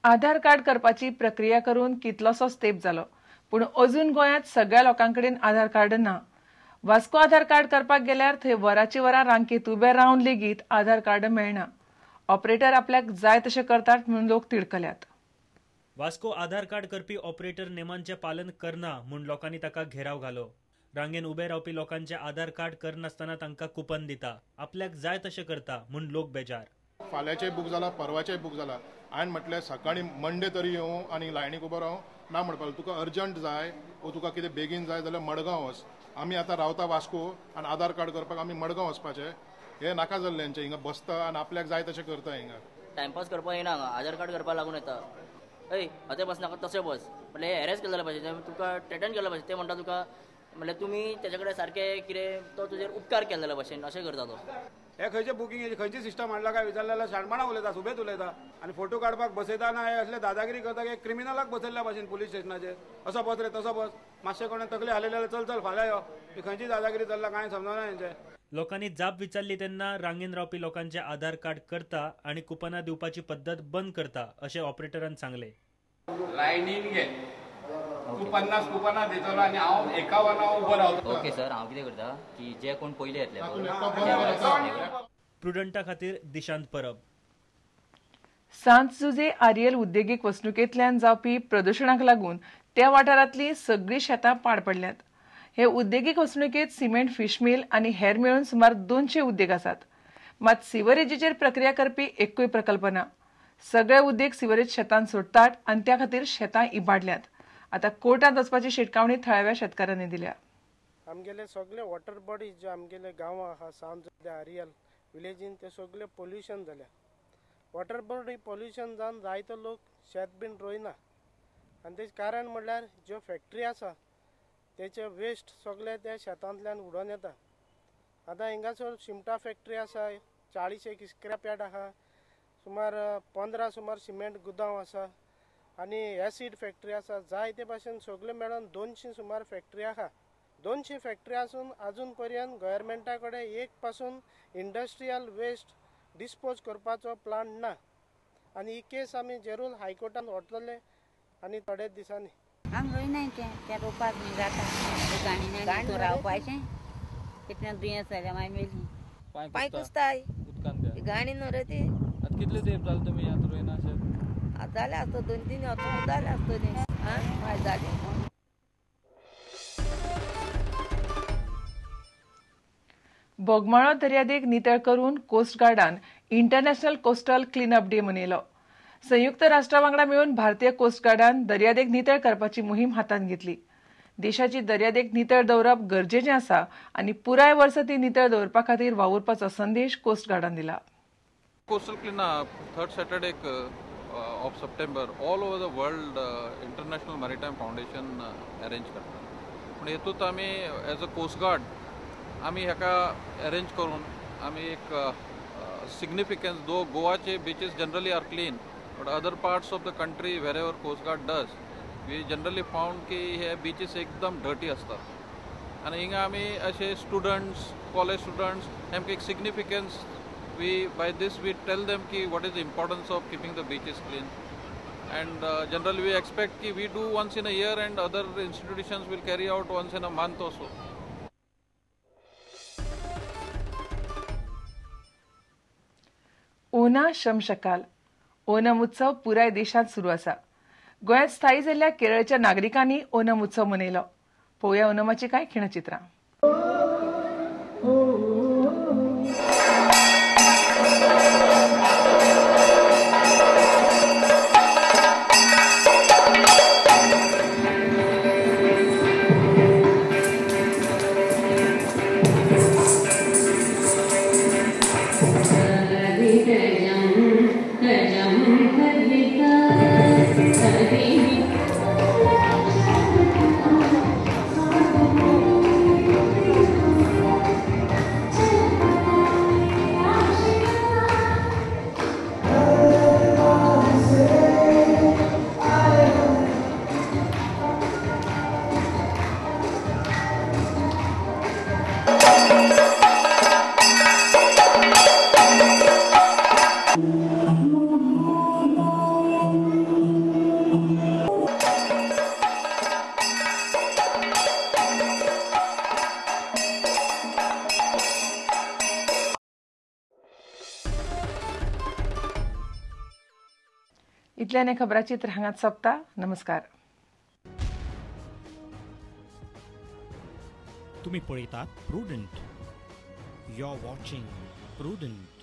आधार card करपाची प्रक्रिया करून कितलोसोच तेंप जालो, पूण अजून गोंयांत सगळ्या लोकां कडेन आधार कार्ड ना. वास्को आधार कार्ड करपाक गेल्यार थंय वराची वरां रांकेत उबे रावन लेगीत आधार कार्ड मेळना. ऑपरेटर आपल्याक जाय तशें करतात म्हणून लोक तिडकल्यात. वास्को आधार कार्ड करपी ऑपरेटर नेमांचें पालन करना म्हूण लोकांनी ताका घेराव घालो. रांगेन उबे रावपी लोकांचे आधार कार्ड करनासतना तांकां कुपन दिता, आपल्याक जाय तशें करता म्हूण लोक बेजार. फाल्याचें बूक जाला, परवाचें बूक जाला. हांवें म्हटलें सकाळीं मंडे तरी येवं आनी लायनीक उबो रावं ना म्हणपाक, तुका अर्जंट जाय वो तुका कितें बेगीन जाय जाल्यार मडगांव वच. आमी आतां रावता वास्को आनी आधार कार्ड करपाक आमी मडगांव वचपाचें. हें नाका जाल्लें हेंचें, हिंगा बसता आनी आपल्याक जाय तशें करता. हिंगा टायमपास करपाक येना, हांगा आधार कार्ड करपाक लागून येता. अय अथंय बस नाका तशें बस म्हणल्यार हॅरेस केलें पाहिजे, तुका थ्रेटन केलें पाहिजे. ते म्हणटा तुका म्हणल्यार तुमी तेजे कडेन सारकें कितें तो तुजेर उपकार केल्ले भशेन अशें करता तो. हे खंयचे बुकींग खंयची सिस्टम हाडला काय विचारलें जाल्यार शाणपणां उलयता, सुबेत उलयता आनी फोटो काडपाक बसयता ना. हे असले दादागिरी करता की क्रिमिनलाक बसयल्ल्या भशेन पुलीस स्टेशनाचेर. असो बस रे तसो बस, मातशें कोणें तकली हालयली जाल्यार चल चल फाल्यां यो. ही खंयची दादागिरी चल्ला कांय समजना हेंचें. लोकांनी जाप विचारली तेन्ना रांगेन रावपी लोकांचे आधार कार्ड करता आनी कुपनां दिवपाची पद्दत बंद करता अशें ऑपरेटरान सांगलें. लायनीन घे, तूं 50 कुपनां दितलो आनी हांव 51 उबो रावतलो. ओके सर, हांव कितें करता की जे कोण पयले येतले. प्रुडंटा खातीर दिशांत परब. सांत जुजे आरियल उद्देगीक वसणुकेंतल्यान जावपी प्रदुशणाक लागून त्या वाठारांतली सगळीं शेतां पाड पडल्यांत. हे उद्देगीक वसणुकेंत सिमेंट, फिशमील आनी हेर मेळून सुमार 200 उद्देग आसात. मात सिवरेजीचेर प्रक्रिया करपी एक्कूय प्रकल्प ना. सगळे उद्देग सिवरेज शेतांत सोडटात आनी त्या खातीर शेतां इबाडल्यांत. आतां कोर्टांत वचपाची शिटकावणी थळाव्या शेतकारांनी दिल्या. आमगेले सगळे वॉटर बॉडीज जे आमगेले गांवां आहा, सांत जुजे आरियल विलेजीन, ते सगळे पोल्युशन जाल्या. वॉटर बॉडी पोल्युशन जावन जायतो लोक शेत बीन रोयना आनी तेजें कारण म्हणल्यार ज्यो फॅक्टरी आसा तेचे वेस्ट सगळे त्या शेतांतल्यान उडोवन येता. आतां हिंगासर शिमटा फॅक्टरी आसा, 40 एक स्क्रॅप यार्ड आहा, सुमार 15 सुमार सिमेंट गुदांव आसा आनी एसीड फॅक्टरी आसा. जायते भाशेन सगळे मेळून 200 सुमार फॅक्टरी आहा. 200 फॅक्टरी आसून अजून पर्यंत गव्हर्मेंटा कडेन एक पासून इंडस्ट्रियल वेस्ट डिस्पोज करपाचो प्लांट ना आनी ही केस आमी जेरूल हायकोर्टान व्हरतले आनी थोड्याच दिसांनी. आमी रोयनाय तें, त्या रोवपाक बी जाता गाणी रावपाचें कितलें दुयेंस जालें मागीर मेली. पांय कुसताय गाणी न्हू रे ती. आतां कितले तेंप जाले तुमी आतां रोयना शेत? जालें आसतो 2-3 वर्सां जालें आसतलीं. आं जालें. बोगमाळो दर्यादेग नितळ करून कोस्ट गार्डान इंटरनॅशनल कोस्टल क्लिनअप डे मनयलो. संयुक्त राष्ट्रा वांगडा मेळून भारतीय कोस्ट गार्डान दर्यादेग नितळ करपाची मोहीम हातांत घेतली. देशाची दर्यादेग नितळ दवरप गरजेचें आसा आनी पुराय वर्स ती नितळ दवरपा खातीर वावुरपाचो संदेश कोस्ट गार्डान दिला. Coastal cleanup third Saturday of September all over the world International Maritime Foundation arrange करता. पूण हेतूंत आमी एज अ कोस्ट गार्ड आमी हेका अरेंज करून आमी एक सिग्निफिकन्स, दो गोवाचे beaches generally are clean but other parts of the country wherever coast guard does we generally found की हे बिचीस एकदम डर्टी आसतात आनी हिंगा आमी अशे स्टुडंट्स, कॉलेज स्टुडंट्स हेमकां एक significance we by this we tell them ki what is the importance of keeping the beaches clean, and generally we expect ki we do once in a year and other institutions will carry out once in a month or so. Ona शमशकाल Onam उत्सव पुराय देशांत सुरू आसा. गोंयांत स्थायी जाल्ल्या केरळच्या नागरिकांनी ओणम उत्सव मनयलो. पळोवया ओणमाची कांय खिणचित्रां. इतल्यान हें खबराचित्र हांगाच सोंपता. नमस्कार. तुम्ही पळयतात Prudent. You are watching Prudent.